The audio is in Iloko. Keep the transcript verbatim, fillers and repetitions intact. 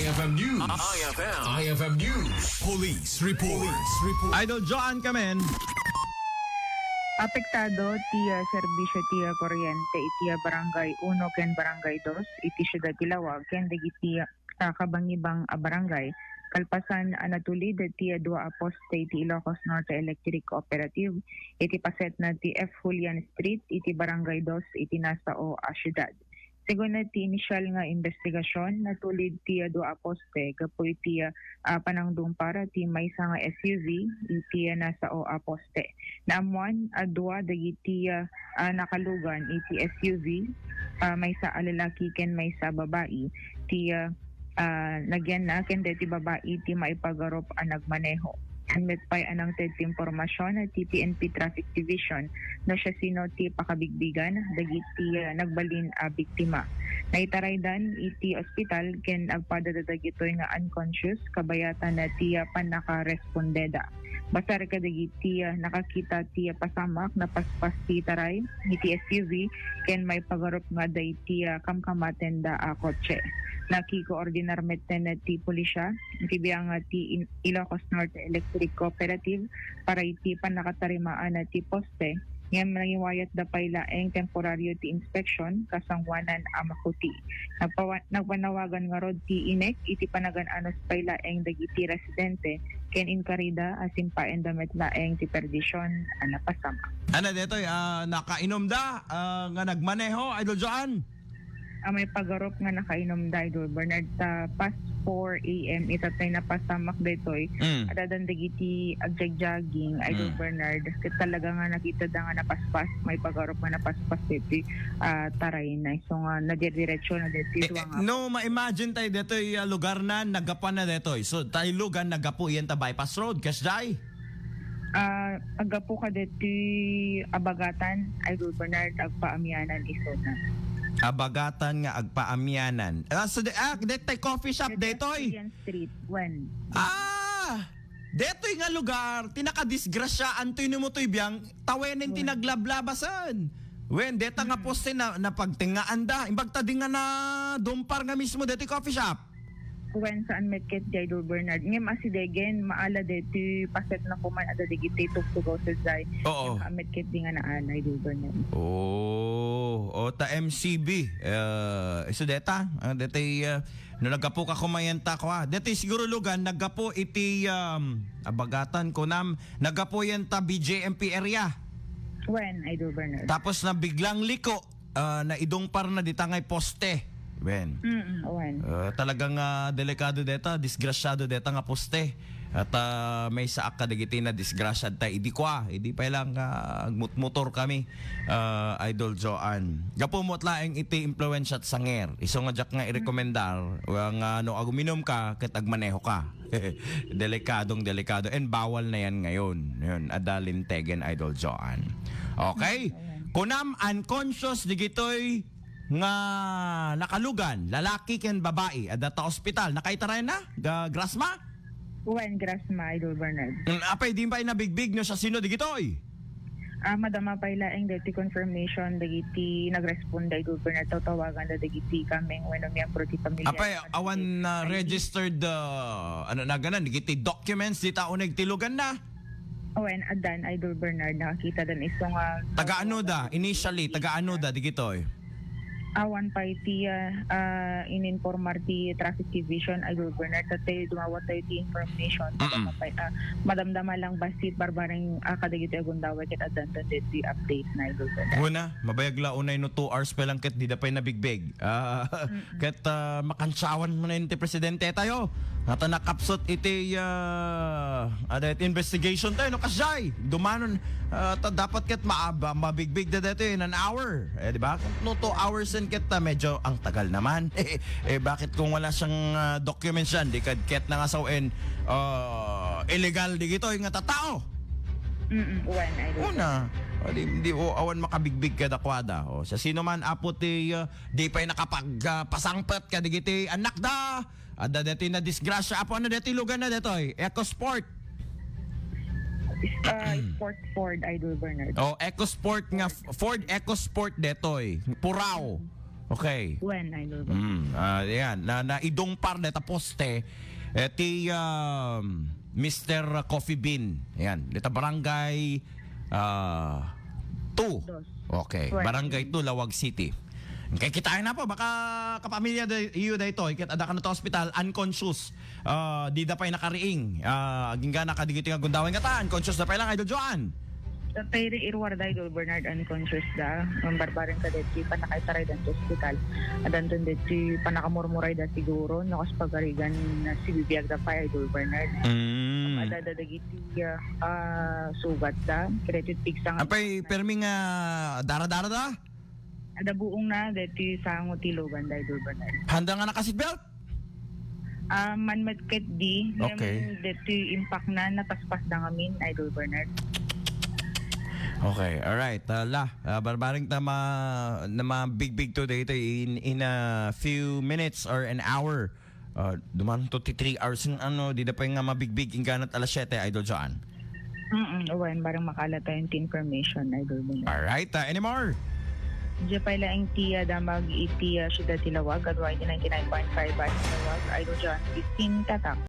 I F M News. I F M. I F M News. Police report. Police report. Idol Joan Kamen. Apektado ti, ah, serbisio ti, ah, kuryente iti, ah, Barangay Uno ken Barangay Dos iti siudad ti Laoag ken dagiti, ah, kabangibang a barangay. Kalpasan a natulid ti, ah, dua a poste iti Ilocos Norte Electric Cooperative iti pasetna ti F Julian Street iti Barangay Dos iti nasao a siudad. Segun ti inisial nga imbestigasion, natulid ti dua a poste gapu iti, ah, panangdumpar ti maysa nga S U V iti nasao a poste. Naammuan a dua dagiti, ah, nakalugan iti S U V, ah, maysa a lalaki ken maysa a babai ti, ah, ah, nagyanna ken deti babai ti maipagarup a nagmaneho. Met pay a nangted ti impormasion ti P N P Traffic Division no siasino ti pakabigbigan dagiti, ah, nagbalin a biktima. Naitaraydan iti ospital ken agpada dagitoy nga unconscious kabayatan ti, ah, pannakarespondeda. Basar kadagiti, ah, nakakita ti, ah, pasamak, napaspas ti taray iti S U V ken maipagarup nga adda iti, ah, kamkamatenda a kotse. Nakikoordinar metten ti pulisya iti biang ti In-, Ilocos Norte Electric Cooperative para iti pannakatarimaan ti poste, ngem nangiwayatda pay laeng temporario ti inspeksion kasangoanan a makuti. Nagpawa-, nagpanawagan ngarud ti INEC iti panagan-anos pay laeng dagiti residente ken inkarida a simpaenda met laeng ti perdision a napasamak. Ano detoy, ah, nakainumda, ah, nga nagmaneho, Idol Joan? Ah, maipagarup nga nakainumda, Idol Bernard, ta past four A M ita tay napasamak daytoy. Mm. Addan dagiti agjagjogging, Idol Mm. Bernard. Ket talaga nga nakitada nga napaspas, maipagarup nga napaspas daytoy, ah, tarayna. So nga, nadidiretso na daytoy Eh, dua nga no, ma-imagine tayo daytoy, ah, lugar na, naggapuan na daytoy. So, tayo lugar, naggapu iyan ta bypass road, kasjay? Ah, aggapu kadaytoy Abagatan, Idol Bernard, agpaamianan isuna. Abagatan nga agpaamianan. Ah, so de-, ah, detoy coffee shop, Detoy detoy. Australian Street, wen. Ah! Detoy nga lugar, ti nakadisgrasya, antoy no mo toy biang, tawenen ti Wen. naglablabasan. Wen, deta nga Mm. poste na, napagtengngaanda. Imbag ta di nga na dumpar nga mismo, detoy coffee shop. Wen, saan met ket di, Idol Bernard. Ngem asidegen, maala deti paset na kuman adda dagiti tugtugaw sa jay. Oo. Saan met ket di nga naala, Idol Bernard. Oo. O, ta M C B. Eh, isu deta. Ah, deti, ah, no naggapu ka kumayan ta, kwa. Deti siguro lugan, naggapu iti, um, Abagatan, kunam, naggapu yan ta B J M P area. Wen, Idol Bernard. Tapos na biglang liko. Ah, naidungpar na dita ngay poste. Wen. Mm, wen. Ah, talagang, ah, delikado deta, disgrasyado deta nga poste. At, ah, maysa a kadagiti nadisgrasya ta idi kua, idi pay lang, ah, agmutmotor kami, ah, Idol Joan. Gapu met laeng iti impluwensya ti sanger. Isu nga diak nga irekomendar, nga no aguminum ka, ket agmaneho ka. Delikadong delikado. And bawal na yan ngayon. Yun, adda lintegen, Idol Joan. Okay? Kunam, unconscious digitoy nga nakalugan, lalaki ken babai, adda ta ospital. Nakaitaray na? Ga-, Grasma? Wen, Grasma, Idol Bernard. Mm, apay, di pay nabigbig no siasino digitoy? Ah, madama pay laeng deti confirmation dagiti nagresponde, Idol Bernard, tawtawagan da dagiti kameng wenno miyembro ti pamilya. Apay, awan na registered, ah, ano na ganan, dagiti documents dita uneg ti lugan na? Wen, addan, Idol Bernard, nakakita dan isu nga Taga ano da, initially, taga ano da, digitoy? Awan pay ti, ah, ah, ininformar ti Traffic Division, Idol Bernard, ta tay dumawat tayo ti information. Mm-mm. Madama pay, ah, madamdama lang basit barbareng, ah, kadagiti agundaway ket addanton deti update na, Idol Bernard. Una, mabayag la unay no two hours pa lang ket di da pay nabigbig. Ah, Mm-mm. Ket, ah, makansawan mo na ti presidente tayo. Nata nakapsot iti, ah, ada iti investigation tayo, no, kasjay. Dumanon, ah, ta dapat ket ma-, ba-, mabigbig da dito in an hour. Eh, di ba? No, two hours and ket, ah, medyo ang tagal naman. Eh, bakit kung wala siyang, ah, documents yan, di kad ket na nga sawen, ah, illegal di gito yung nga tatao? Mm-mm, wen, Idol. Una, o, di, di, o, awan makabigbig kadakwada. O, sa sino man, apo ti, ah, di pay nakapag, ah, pasangpet kadigiti anak da. Adda deti na disgrasya. Apo, ano deti lugan na detoy? EcoSport. Ah, Sport Ford, Idol Bernard. Oh, EcoSport nga, F-, Ford EcoSport detoy. Purao. Okay. Wen, Idol Wen. Mm, ah, yan. Na, naidungpar deta poste, eh, ti, um, Mister Coffee Bean. Yan. Deta barangay, ah, two. Dos. Okay. Wen. Barangay two, Laoag City. Okay, kitaen na po. Baka kapamilya da, iyo da ito. Ikat ada ka na to hospital, unconscious. Ah, di da pay nakariing. Ah, agingga na kadigiti nga gundaway nga ta. Unconscious da pay lang, Idol Joan. Sa Pere Irwar da, Idol Bernard, unconscious da. Ang barbareng ka deti, panakaitaray dan sa ospital. Adanton deti, panakamurmuray da siguro, no, kas pagarigan na sibibiag da pa, Idol Bernard. Mm. Ada da dagiti, ah, sugat da. Kaya ti pigsa nga. Apay, permi nga dara-dara da? Ada buong na, deti sango ti lugan da, Idol Bernard. Handa nga naka-seatbelt? Ah, man met ket di. Okay. Ngem deti impact na, napaspas da ngamin, Idol Bernard. Okay, alright. Ah, la, ah, barbareng ta ma-, na mabigbig to daytoy in, in a few minutes or an hour. Ah, duman to ti three hours ng ano, di da pa nga mabigbig, ingganat alas siyete, Idol Joan. Mm, uwan, barang makala tayo ti information, Idol Bernard. Alright, ah, anymore? Diya pay laeng ti, ah, damag iti, ah, siyudad ti Laoag, kadua iti ninety-nine point five Bas Laoag, Idol Joan, fifteen tatak.